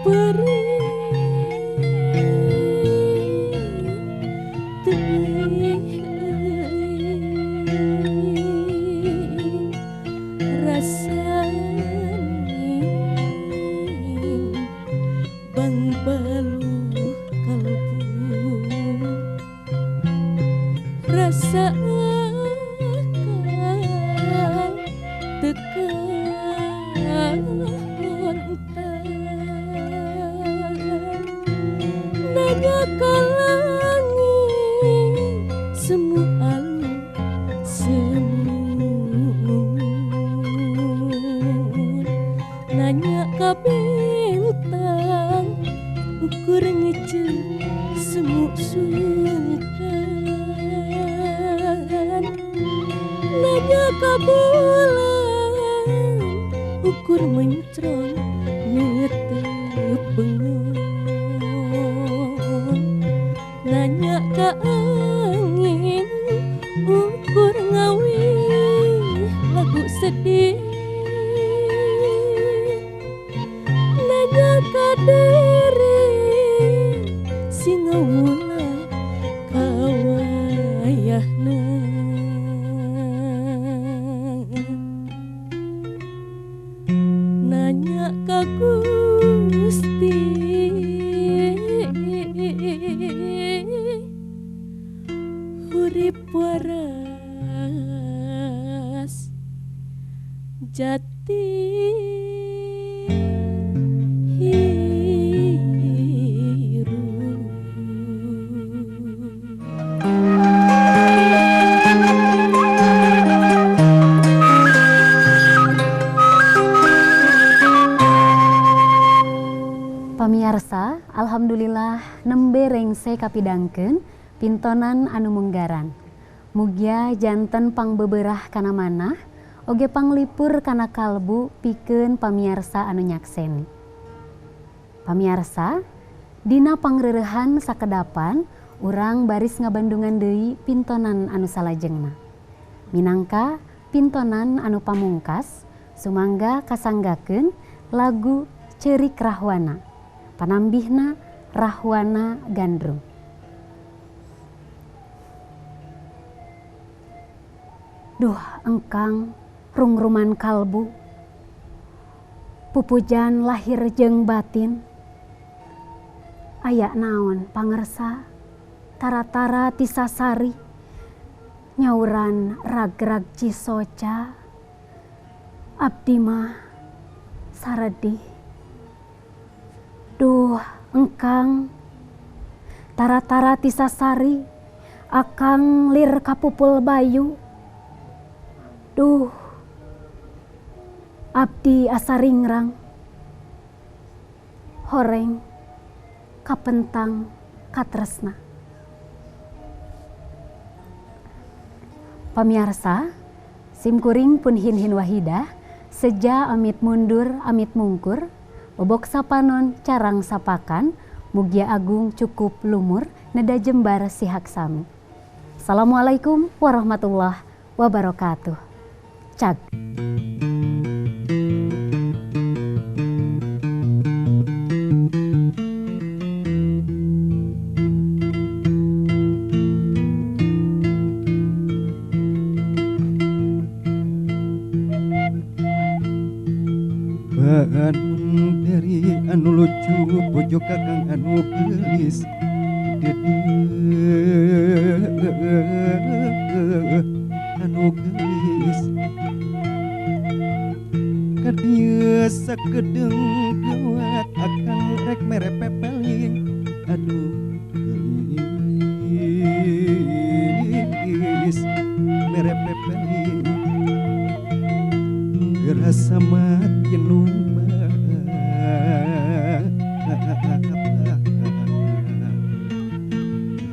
Perih rasane bang balu kalbu rasa akal tekan nanya ka langit semu alu semu nanya ka bintang ukur ngece semu sungkan nanya ka bulan ukur mencrong netep bengon nanya ka angin ukur ngawi lagu sedih nanya ka diri singa ulah kawayahna nanya ka Gusti hurip waras jati hirup. Pamiarsa, alhamdulillah nembe rengse kapidangkeun pintonan anu munggaran. Mugia janten pangbeberah kana manah, oge panglipur kana kalbu pikeun pamiarsa anu nyakseni. Pamiarsa, dina pangrereuhan sakedapan urang baris ngabandungan deui pintonan anu salajengna. Minangka pintonan anu pamungkas, sumangga kasanggakeun lagu Ceurik Rahwana. Panambihna Rahwana Gandrung. Duh engkang rungruman kalbu, pupujan lahir jeung batin, aya naon pangersa, tara-tara tisasari, nyauran rag-rag cisoca, abdi mah saredih. Duh engkang tara-tara tisasari, akang lir kapupul bayu. Duh abdi asa ringrang, horeng kapentang katresna. Pamiarsa, simkuring pun Hinhin Wahidah, seja amit mundur amit mungkur, bobok sapanon carang sapakan, mugia agung cukup lumur, neda jembar sihak sami. Assalamualaikum warahmatullahi wabarakatuh. Cag. Bangun dari anu lucu pojok kakang anu gelis anu gelis kadieu sakedeung gawat akang rek mere pepeling aduh gelis mere pepeling gerasa mati nu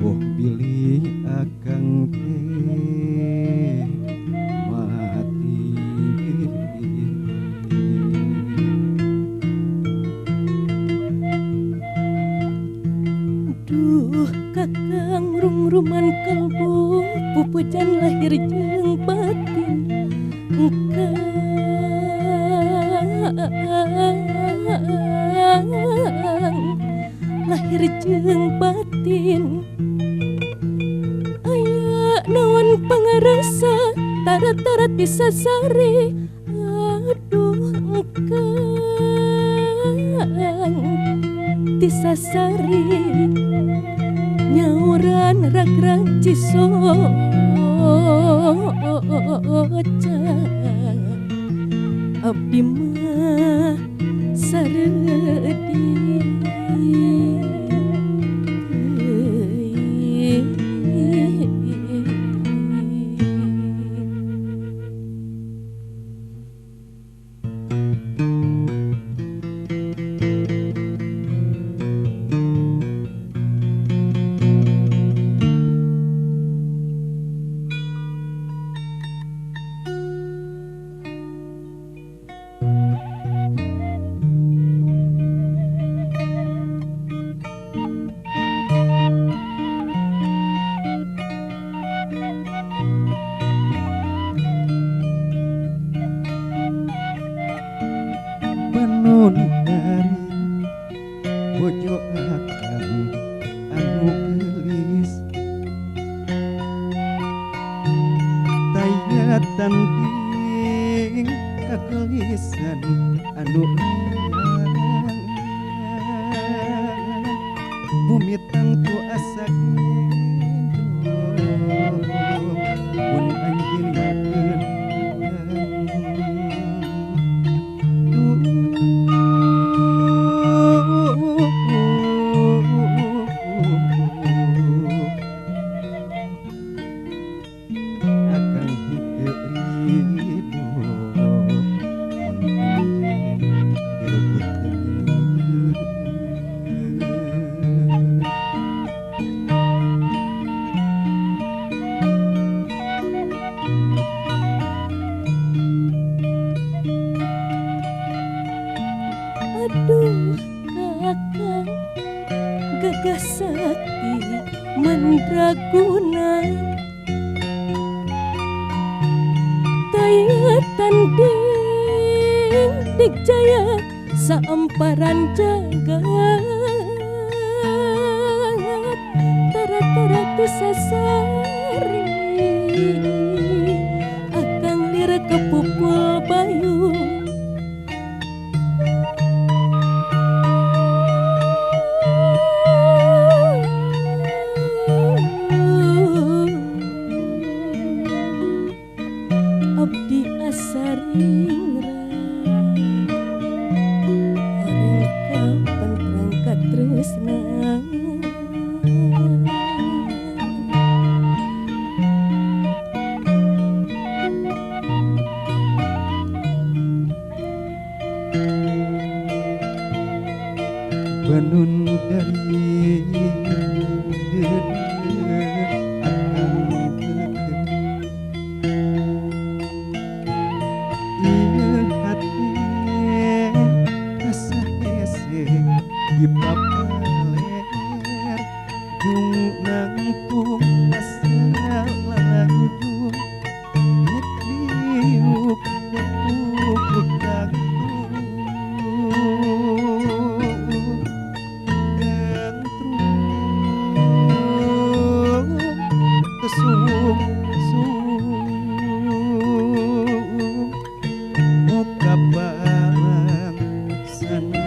boh bilih akang teh mati. Duh kakang rungruman kalbu pupujan lahir jeung batin engkang. lahir jeung batin. Aya naon pangarasa tara-tara tisasari. Aduh engkang tisasari nyauran ragrag cisoca. Abdi mah sareudi. Banun dari bojo akang anu geulis taya tanding kageulisan anu riang. Bumi tangtu asa gendong mun anjeun ngakeun. Aduh kakang gagah sakti mandraguna taya tanding digjaya saemparan jagat tara-tara tisasari akang lir kepupul bayu. Abdi asaringrang horeng kapan katresna. Banun dari di papaler jung nangtung asal lanjung diuk diuk dangtung gangtrung tesung sung muka balang sana.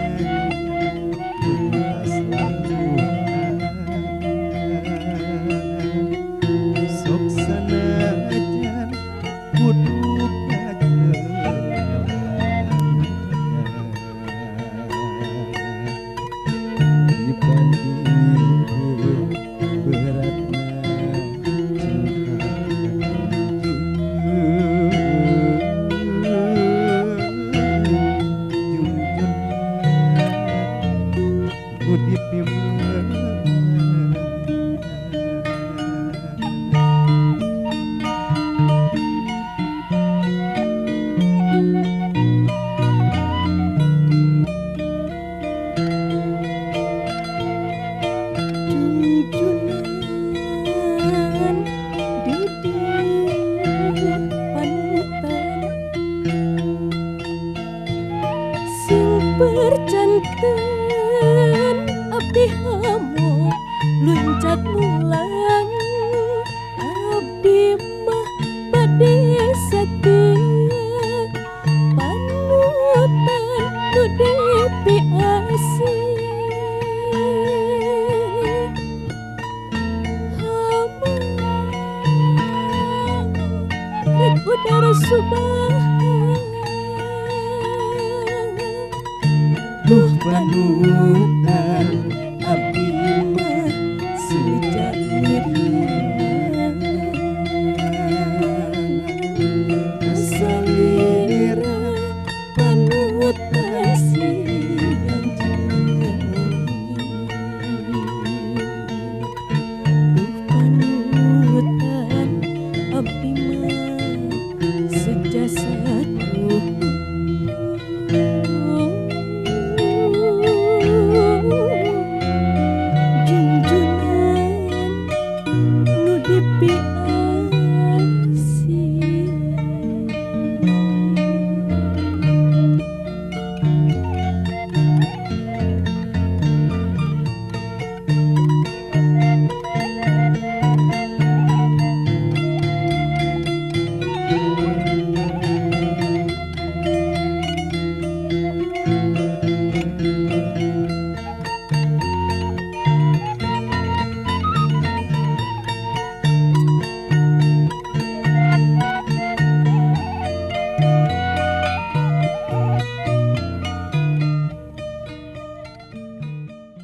Sing percanten. Abdi hamo luncat mulang. Abdi mah bade satia panutan nu dipiasih. Hama rek udara subahan. Duh panutan